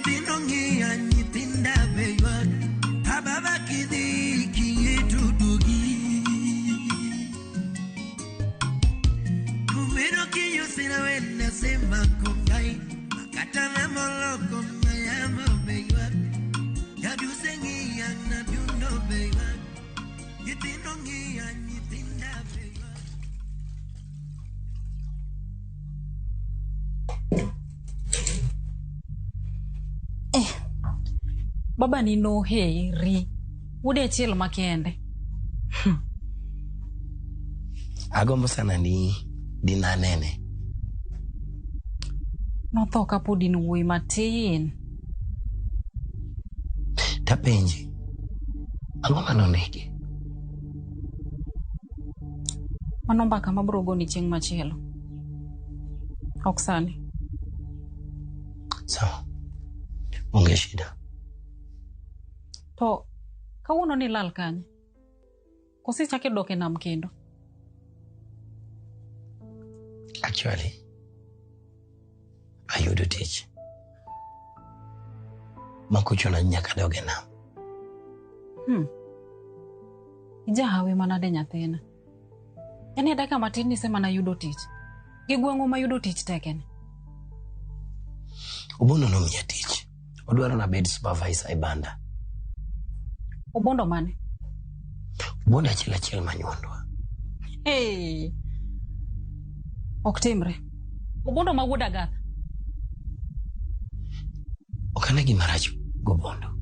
Nyithindo ng'iya, nyithinda be ywak. Ababa kidhi kiyie to duogi. Kubedo kinyosira wenda sema kongai. Makata na moloko mayamo be ywak. Nyaduse ng'iya, nadundo be ywak. Nyithindo ng'iya, nyithinda be ywak. Baba ni noheri. Wuode achiel makende. Agombo sana ni dinanene. Notho kapod in wuoyi matin. Tapenji, ang'o manonege? Mano mbaka mabiro goni chieng' machielo. Ok sani. Sawa, onge shida. To kawuono ni lal kanye? Koso ichako idok e nam kendo? Actually, ayudo tich makochuna ni nyaka dog e nam. Ijahawi manade nyathina. En e dakika matin ni semana yudo tich. Gi gweng'u ma yudo tich tekene. Obondo nomiya tich. Odwaro nabed supervisor e banda. Obondo mane? Obondo achiel achiel manyuondwa. Hey. Ok timre. Obondo ma wuod Agatha. Ok ane gima rach gobondo.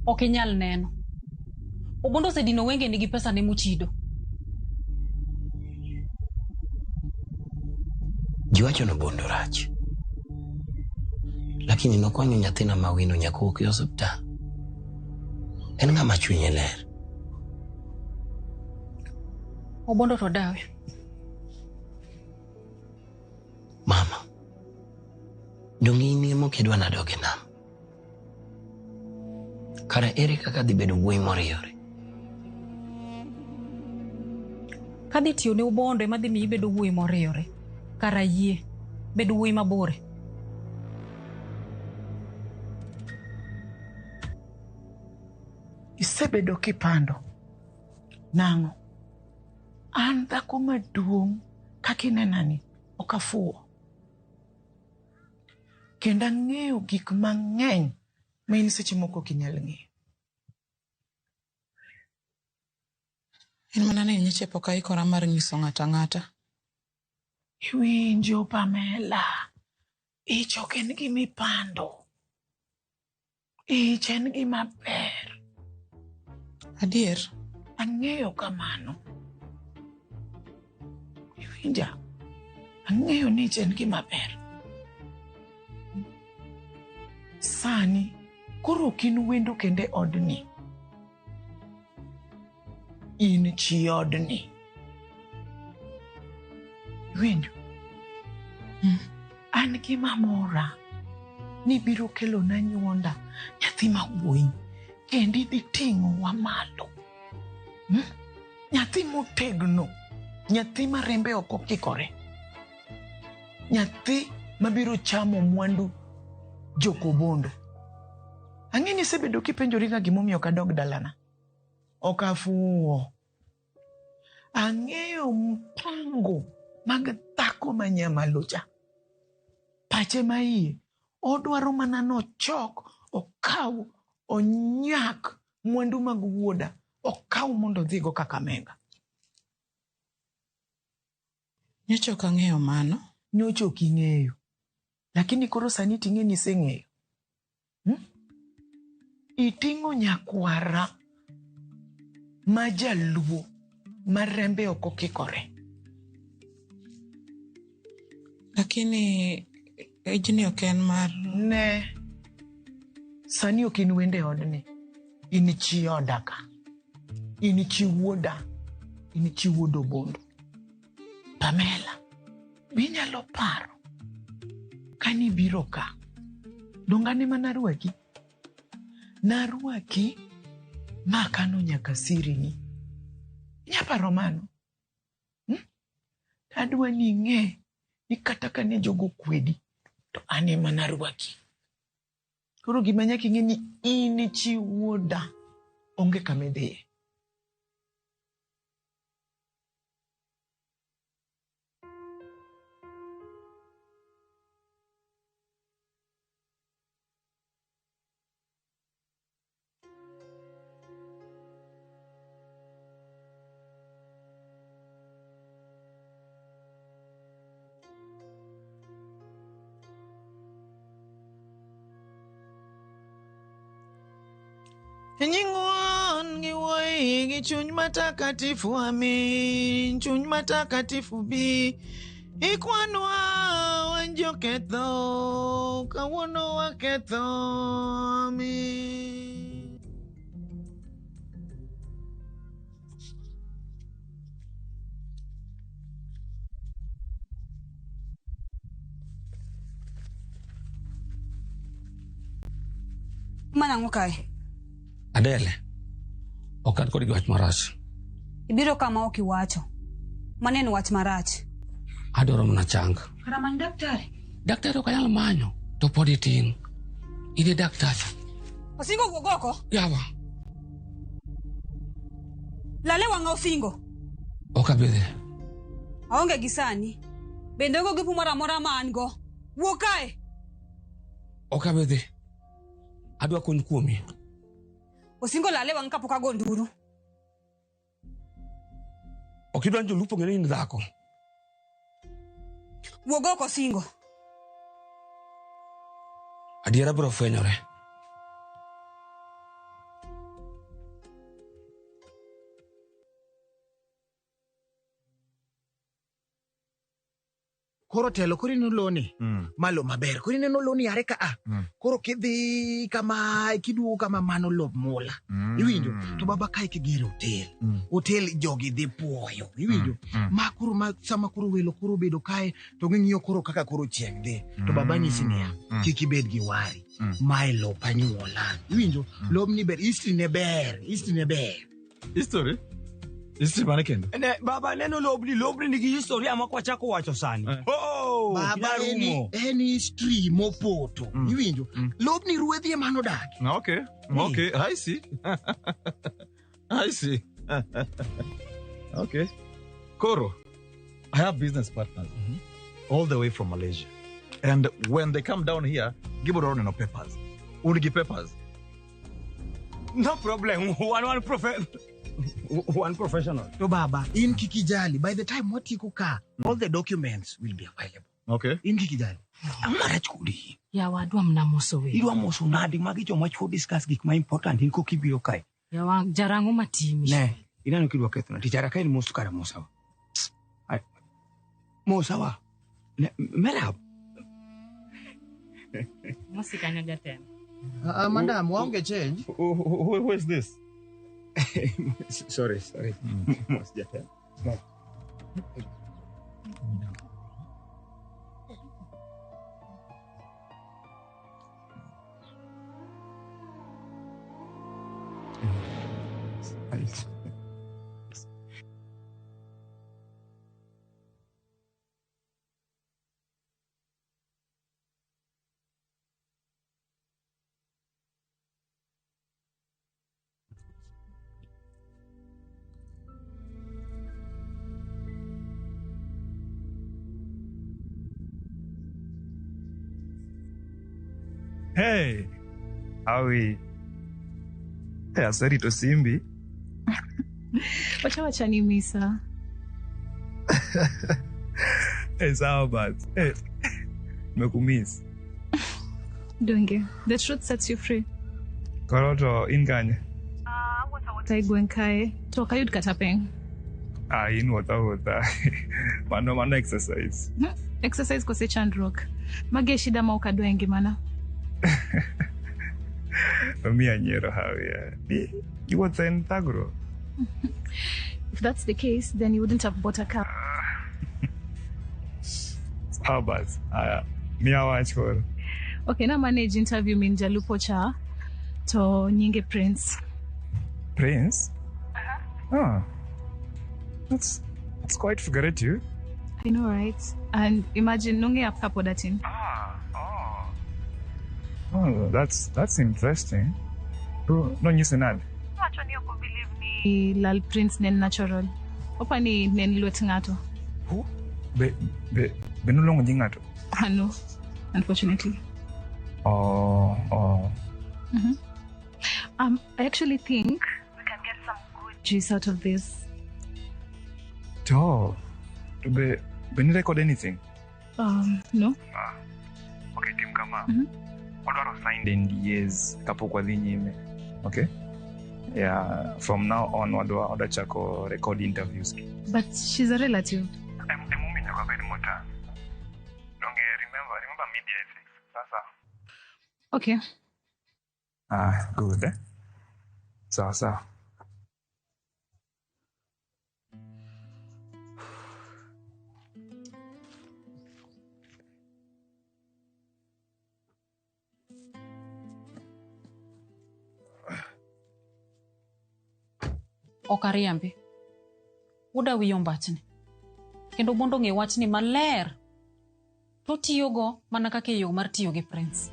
Ok inyal neno. Obondo osedino wengeni gi pesa ne mochido. Ji wacho ni Obondo rach. Lakini nokonyo nyathina ma wino nyaka owuok e osiptal. En ng'ama chunye ler. Obondo to dawe. Mama, donge in ema ok idwa nadog e nam? Kara ere kaka dhi bedo wuoyi moriyore? Kadhi tiyo ne Obondo ema dhi miyi ibedo wuoyi moriyore. Kara yie. Bed wuoyi mabore. Isebedo kipando. Nang'o? An dhako maduong' kaka inenani ok afuwo. Kendo ang'eyo gik mang'eny ma in seche moko ok inyal ng'eyo. En mana ni nyocha pok aikora mar nyiso ng'ato ang'ata. Iwinjo Pamela, ich ok en gima ipando. Ich en gima ber. Adier? Ang'eyo kamano. Iwinja? Ang'eyo ni ich en gima ber. Sani koro ok in wendo kendo e odni. In chi odni. Iwinjo? An gima mora ni biro kelona nyuonda nyathi ma wuoyi kendo idhi ting'owa malo. Nyathi motegno, nyathi ma rembe ok okikore, nyathi mabiro chamo mwandu jokobondo. Ang'e ni isebedo kipenjori ga gimomiyo ok adog dalana. Ok afuwo. Ang'eyo mpango mag dhako ma nyamalo cha. Pache ma iye odwaro mana nochok, okaw, onyak mwandu mag wuoda, okaw mondo odhigo Kakamega. Nyocha ok ang'eyo mano. Nyocha ok ing'eyo. Lakini koro sani ting'e ni iseng'eyo. Iting'o nyakwara ma jaluo ma rembe ok okikore. Lakini ijni ok en mar... Ne. Sani ok in wende odni. In chi oda ka. In chi wuoda. In chi wuod Obondo. Pamela, binyalo paro kanibiro ka. Donge an ema narwaki? Narwaki ma akano nyaka sirini. Inya paro mano? Adwa ni ing'e ni kata kane jogo kwedi, to an ema narwaki. Koro gima nyaka ing'e ni in chi wuoda onge kama idhiye. Nying'won gi wuoyi gi chuny matakatifu, amin. Chuny matakatifu bi ikwanwa wan joketho, kawuono waketho, amin. Manang'o kae? Adele, ok an kod gi wach marach. Ibiro kama ok iwacho. Mano en wach marach. Adwaro mana chang. Kara many daktari. Daktari ok anyal manyo, to pod itin. In e daktacha. Osingo wuog oko. Yawa, Lale wang'a Osingo. ok abi dhi. Aonge gi sani. Bende onge gi pu moro amora ma an go. Wuog kae. Ok abi dhi. Adwa kony kuomi. Osingo lale wang'a kapok ago nduru. Ok idwa ni jolupo ng'e ni in dhako. Wuog oko Osingo. Adiera biro fwenyore. Koro telo koro ineno loni malo maber koro ineno loni are ka a koro kidhi kama kiduogo kama mano lob mula iwinjo to baba kae kigero hotel hotel jogi dhi puoyo iwinjo ma koro ma sama koro welo koro obedo kae to ging'iyo koro kaka koro chieng' dhi to baba nyisi niya kik ibed gi wari mae lop anyuola iwinjo lobni ber history ne ber history ne ber. History? History mane kendo? Ne, baba neno lobni, lobni nigi historia ma kwachako wacho sani. Oh, Baba kinarumo. en history mopoto iwinjo lobni ruedhi ema nodagi. Okay. Okay, I see. I see. Okay. Koro, I have business partners all the way from Malaysia. And when they come down here, gibiro neno papers. Un gi papers. No problem. One professional. To baba in kik ijali by the time watieko ka all the documents will be available. Okay. In kik ijali. Ang'o marach kodi? Yawa adwa mana moso welo. Idwa moso nadi magi joma chwo discuss gik ma important in kok ibiro kae. Yawa jarang'o matimi. Ne, ineno kidwa kethona tich ara ka in mos kara mosawa. Ai, Mosawa. Ne, merab. Mosi kanyo jatelo. Madam waonge change. Who is this? Sorry, sorry. Mos jatelo. No. Hey, Awi. Hey, aserito simbi. Wacha wacha ni misa. Hey, sawa basi. Hey, nimekumiss. Donge, the truth sets you free. Koro to in kanye? Wuotha e gweng' kae to ok ayud kata peng. Ah, in wuotha wuotha. Mano mano exercise. Exercise kose chandruok. Magi e shida ma ok adwa e ngimana. Omiya nyiero hawi. Di iwuotho en thagruok. If that's the case, then you wouldn't have bought a car. Sawa basi. Aya, miya wach koro. Okay, na manage interview min jalupo cha to nyinge Prince. Prince? Ah. That's quite figurative. I know, right? And imagine nong'eya kapod atin. Oh, that's interesting. To nonyisi nade? Wacho ni ok obelieve ni lal Prince ne en natural. Opa ni ne en lwet ng'ato. Be noluongo nying ng'ato? Ah, no, unfortunately. Oh. I actually think we can get some good juice out of this. To be ni record anything? No. Ah. Okay, tim kama. Wadwaro signed NDAs kapok wadhi nyime. Okay? Yeah, from now on wadwa chako record interviews. But she's a relative. Emomiyo nyaka wabed motang'. Donge remember media ethics. Sasa. Okay. Ah, good. Eh? Sawa sawa. Ok ariambi. Wuoda wiye ombachni. Kendo mondo ong'e wachni maler. To tiyogo mana kaka e yo mar tiyo gi Prince.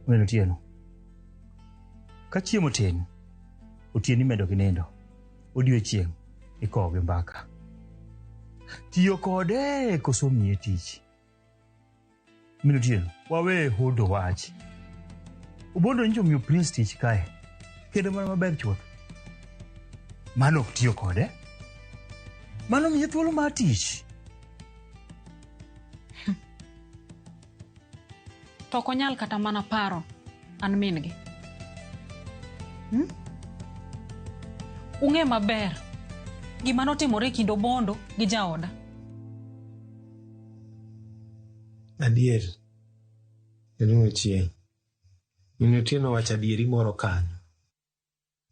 Min Otieno. Ka chiemo tin, otieno imedo gi nindo. Odiochieng' ikowo gi mbaka. Tiyo kode koso miye tich. Min Otieno, wawe hudo wach. Obondo nyocha omiyo Prince tich kae. Kendo mana maber chuth. Mano ok tiyo kode. Mano miye thuolo mar tich. To ok onyal kata mana paro an min gi. Ung'e maber gima notimore e kind Obondo gi jaoda. Adier. Jaduong' Ochieng'. Min Otieno wacho adieri moro kanyo.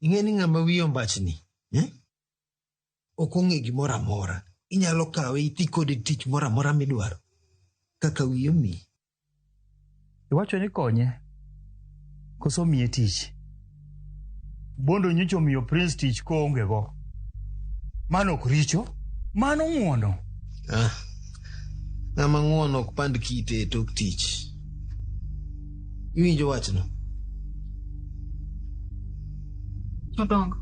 Ing'e ni ng'ama wiye ombachni, eh? Ok ong'e gimoro amora. Inyalo kawe iti kode tich moro amora midwaro. Kaka wiye omiyi. Iwacho ni konye koso miye tich. Bondo nyocha omiyo Prince tich koonge go. Mano ok richo, mano ng'uono. Ah. Ng'ama ng'uono ok pand kite e tok tich. Iwinjo wachno? Jodongo.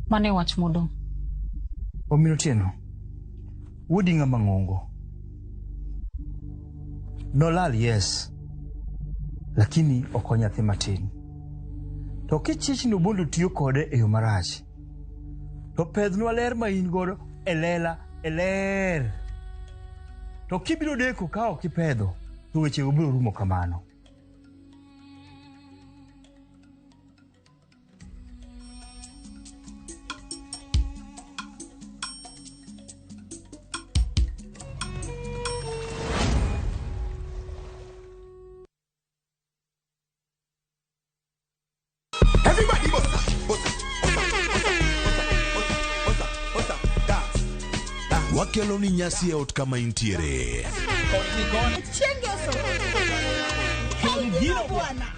Mano e wach modong'. Omin Otieno, wuodi ng'ama ng'ongo. Nolal yes, lakini ok onyathi matin. To kichich ni Obondo tiyo kode e yo marach, to pedhnwa ler ma in godo e lela e ler. To kibiro deko ka ok ipedho, to wechego biro rumo kamano. Everybody bossa, bossa, bossa, bossa, bossa, bossa, dance. Wakelo ni nyasi e ot kama intiere.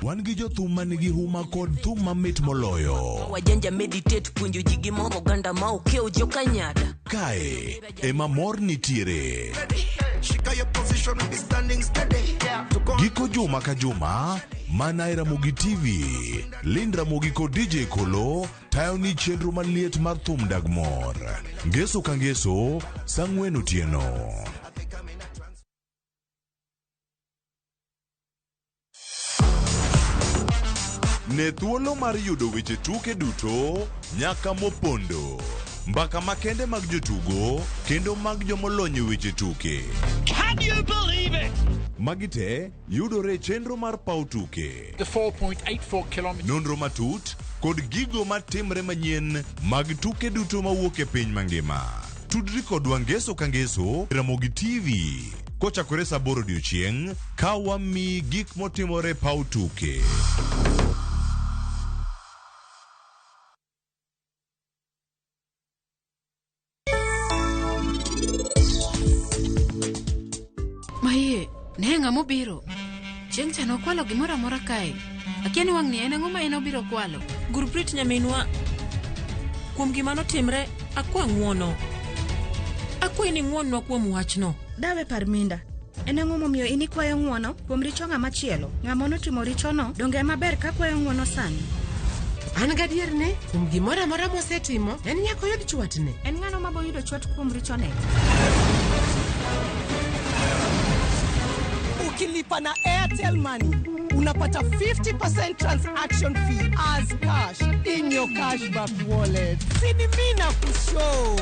Wan gi jothum manigi huma kod thum mamit moloyo. Wajanja meditate puonjo ji gi moro oganda ma okew jokanyada. Kae ema mor nitiere. Shika your position, be standing steady. Giko juma ka juma, mana e Ramogi TV, Lind Ramogi kod DJ Kolo tayo ni chenro maliet mar thum dag mor. Ngeso ka ngeso, saa ang'wen otieno. Ne thuolo mar yudo weche tuke duto nyaka mopondo. Mbaka makende mag jotugo kendo mag jomolony e weche tuke. Can you believe it? Magi te yudore e chenro mar paw tuke. The 4.84 kilometers. Nonro matut kod gigo matimre manyien mag tuke duto mawuok e piny mangima. Tudri kodwa ngeso ka ngeso Ramogi TV kochakore saa 8 odiochieng' ka wamiyi gik motimore paw tuke. Mayie, ne ng'ama obiro. Chieng' cha nokwalo gimoro amora kae. Akia ni wang'ni en ang'o ma en obiro kwalo. Gurprit nyaminwa, kuom gima notimre, akwa ng'uono. Akwayi ni ng'uonnwa kuom wachno. Dawe par minda. En ang'o momiyo in ikwayo ng'wono kuom richo ng'ama chielo? Ng'ama notimo richono donge ema ber ka kwayo ng'wono sani? An gadier ni kuom gimoro amora mosetimo, en nyaka oyud chwatne. En ng'ano maboyudo chwat kuom richone? Ukilipa na Airtel Money unapata 50% transaction fee as cash in your cashback wallet. Sini mina kushow.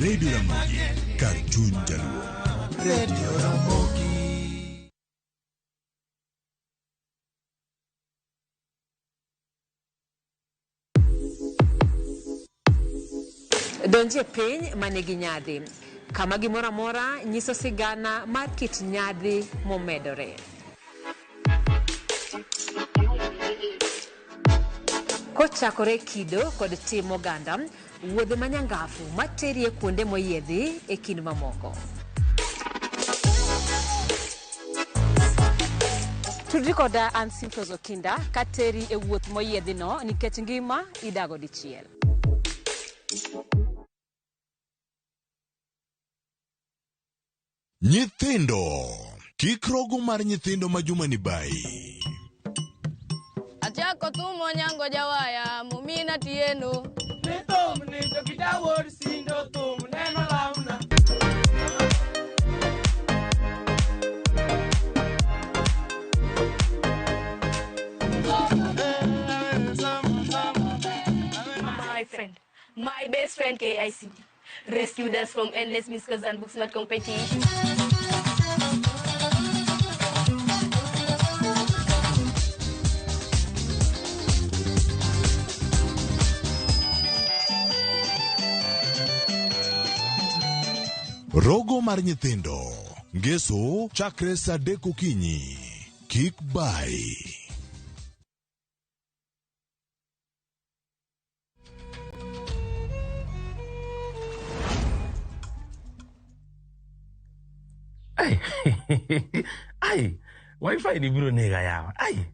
Radio Ramogi, kar chuny jaluo. Radio Ramogi. Donji e piny ma nigi nyadhi, kama gimoro amora nyiso sigana mar kit nyadhi momedore. Kochakore kido kod tim oganda, wuodhe manyangafu materi e kuonde moyiedhi e kind mamoko. Tudri koda an Simfros Okinda kateri e wuoth moyiedhino nikech ngima idago dichiel. Nyithindo, kik rogo mar nyithindo ma juma ni bai. Achako thumo nyango jawaya mumina tieno. Ni thum ni to kitawuod sindo thum neno lawna. My friend, my best friend KICD, rescued us from endless miscals and booksmart competition. Rogo mar nyithindo, ngeso chakre saa 3 okinyi. Kik bai. Ai, ai, wifi ni biro nega yawa. Ai,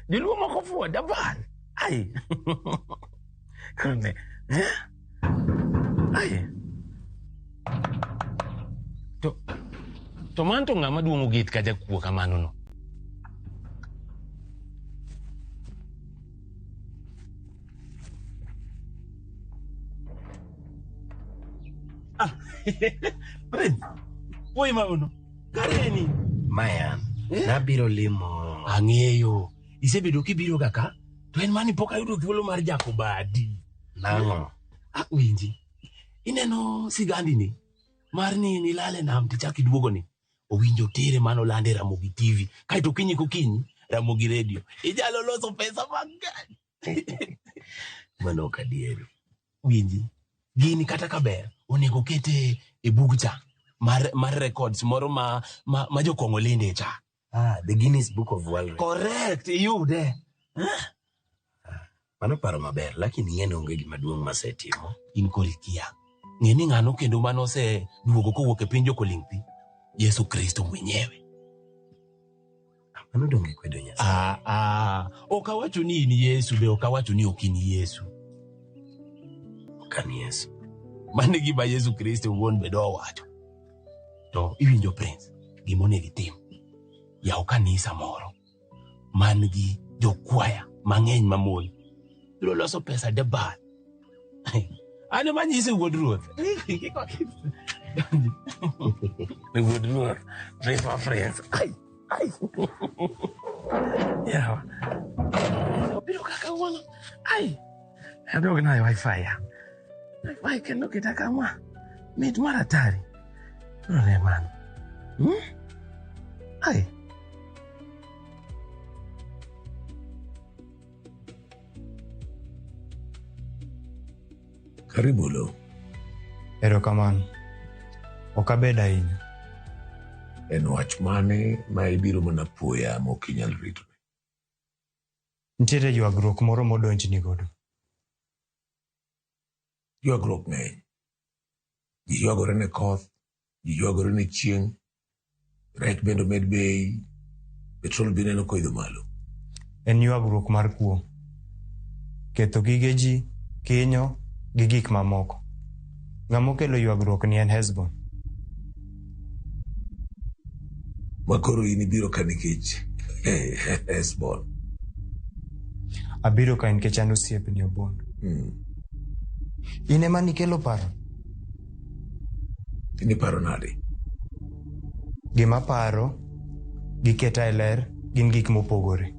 joluo moko fuwo dabal. Ai, kone, eh? Ai. To man to ng'ama duong'o gate ka jakuo kamano no? Ah, Prince, wuoyi mauno, kareni. Mayan, nabiro limo. Ang'eyo, isebedo kibiro ga ka, to en mani pok ayudo thuolo mar jako badi. Nang'o? Ah, winji, ineno sigandi ni, mar ni nilale nam tichak iduogo ni. Owinjo tere mano lande Ramogi TV, kaeto okinyi kokinyi, Ramogi Radio. Inyalo loso pesa mang'eny. Mano ok adieri. Winji, gini kata kaber, onego kete e bug cha mar records moro ma jokong'o lende cha. Ah, the Guinness Book of World Records. Correct, iyude. Mano paro maber, lakini ing'e ni onge gima duong' masetimo. In koro ikia. Ng'e ni ng'ano kendo mane oseduogo kowuok e piny jokoling' thi? Yesu Kristo mwenyewe. Mano donge kwedo Nyasaye. Ah, ok awacho ni in Yesu be ok awacho ni ok in Yesu. Ok an Yesu. Mano e gima Yesu Kristo owuon be nowacho. To iwinjo Prince, gima onego itim. Yaw kanisa moro man gi jokwaya mang'eny mamon. Biro loso pesa dabal. An ema anyise wuod ruoth. Wuod ruoth, Prince my friends. Ai, ai. Yawa. Obiro kaka wuono. Ai. Adog nayo wifi ya. Mae kendo kita kama. Mit mar atari. Koro ne mano. Ai. Karibu Lo. Erokamano. Ok abed ahinya. En wach mane ma ibiro mana poya ma ok inyal rito? Nitiere ywagruok moro modonjni godo. Ywagruok ng'eny. Ji ywagore ne koth, ji ywagore ne chieng', rech bende omed bei, petrol be ineno koidho malo. En ywagruok mar kuo. Ketho gige ji, kinyo, gi gik mamoko. Ng'ama okelo ywagruok ni en Hesbon. Ma koro in ibiro ka nikech Hesbon. Abiro ka nikech an osiepni Obondo. In ema nikelo paro? In iparo nade? Gima paro gi keta e ler gin gik mopogore.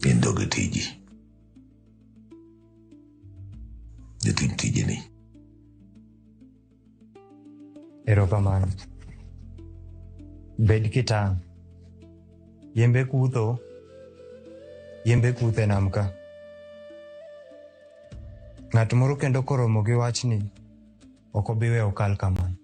In dog e tiji. Jatim tijeni. Erokamano. Bed kitang'. Yembe kutho, yembe kutho e nam ka. Ng'at moro kendo koromo gi wachni, ok obi weyo okal kamano.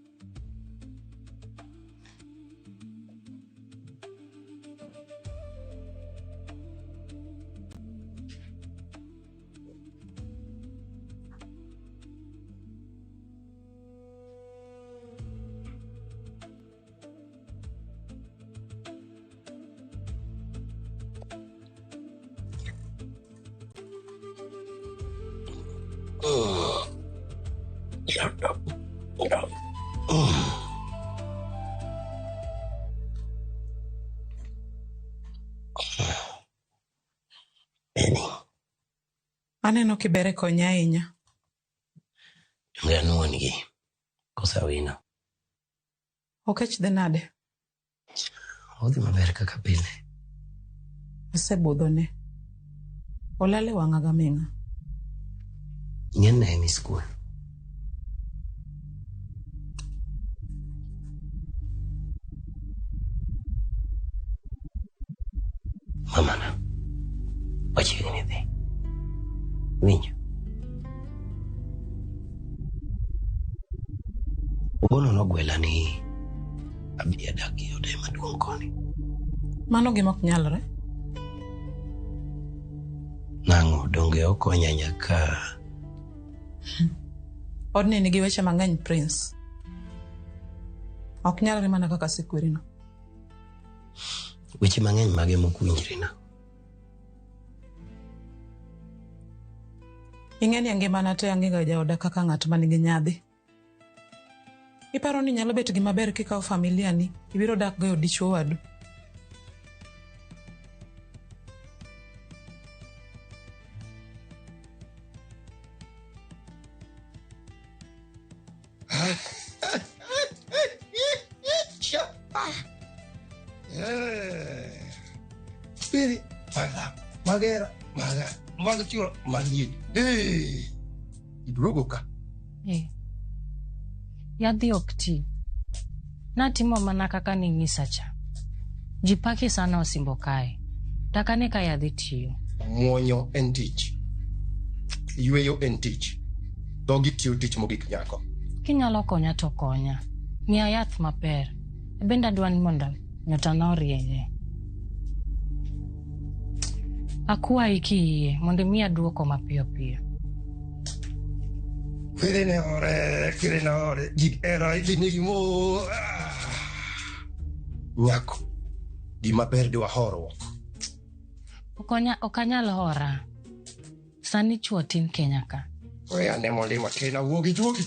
Aneno kibere konya ahinya. Donge anuongi koso awino? Okech dhi nade? Odhi maber kaka pile. Asebudhone. Olal e wang'a gaming'a. Ing'eni ne en e skul. Mamana, wachiegni dhi. Winjo? Obono nogwela ni abi adak e ode maduong' koni. Mano gima ok nyalre. Nang'o donge okonya nyaka Odni nigi weche mang'eny Prince. Ok nyalre mana kaka asekwerino. Weche mang'eny mage mok winjrena. Ing'e ni e ngimana te ang'e jaoda kaka ng'at ma nigi nyadhi. Iparo ni nyalo bet gima ber kikawo familia ni ibiro dak go e od dichuo wadu? Piri, maga, magera, maga, maga chulo, manyien. Eh, iduogo ka. Eh. Yadhi ok ti. Natimo mana kaka ning'isa cha. Ji paki sana osimbo kae. Takane ka yadhi tiyo. Muonyo en tich. Yueyo en tich. Dhogi tiyo tich mogik nyako. Kinyalo konya to konya. Miya yath maber. Bende adwa ni mondo nyotana orieye. Akwayi kiyie mondo imiya duoko mapiyo piyo. Kwere ore, kwere ore, gik era idhi mo. Nyako, gima ber di wahorruok. Ok anyal hora. Sani chuo tin Kenya ka. We ane mondo matin awuogi juogi.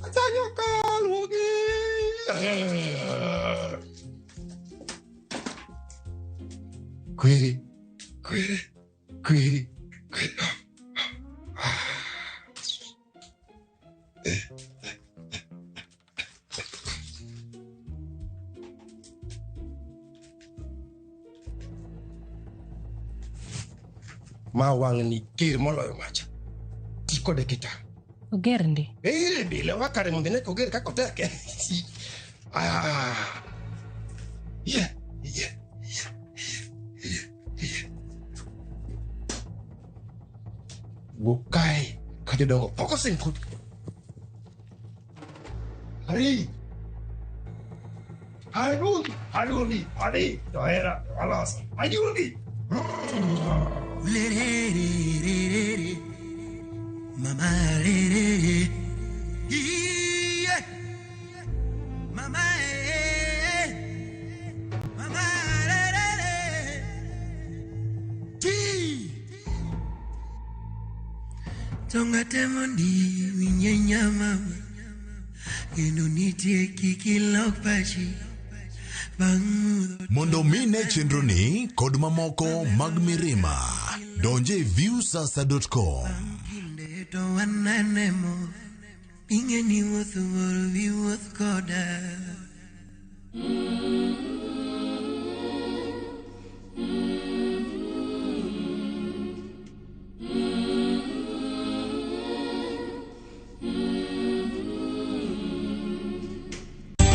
Atanyo kal wuogi. Kweri, kweri, kweri, kweri. Ma wang'ni ger moloyo macha. Ti kode kitang'. Oger ndi. Eh, bile wakare mondo ine koger kaka otek. Ah. Yeah, yeah, yeah, yeah, yeah. Wuok kae ka jodongo pok osin kodi. Ari. Aluongi, aluongi, ari, johera, waloso. Aluongi. Mama re re re. Iye. Mama eh. Mama re re re. Ti. Tonga temondi winyenya mama. Kendo nitie kik ilok pachi. Bang' mudho Mondo mine chenroni kod mamoko mag Mirima, donje viewsasa.com. kinde to wanane mo. Ing'e ni wuoth wuoro bi wuoth koda.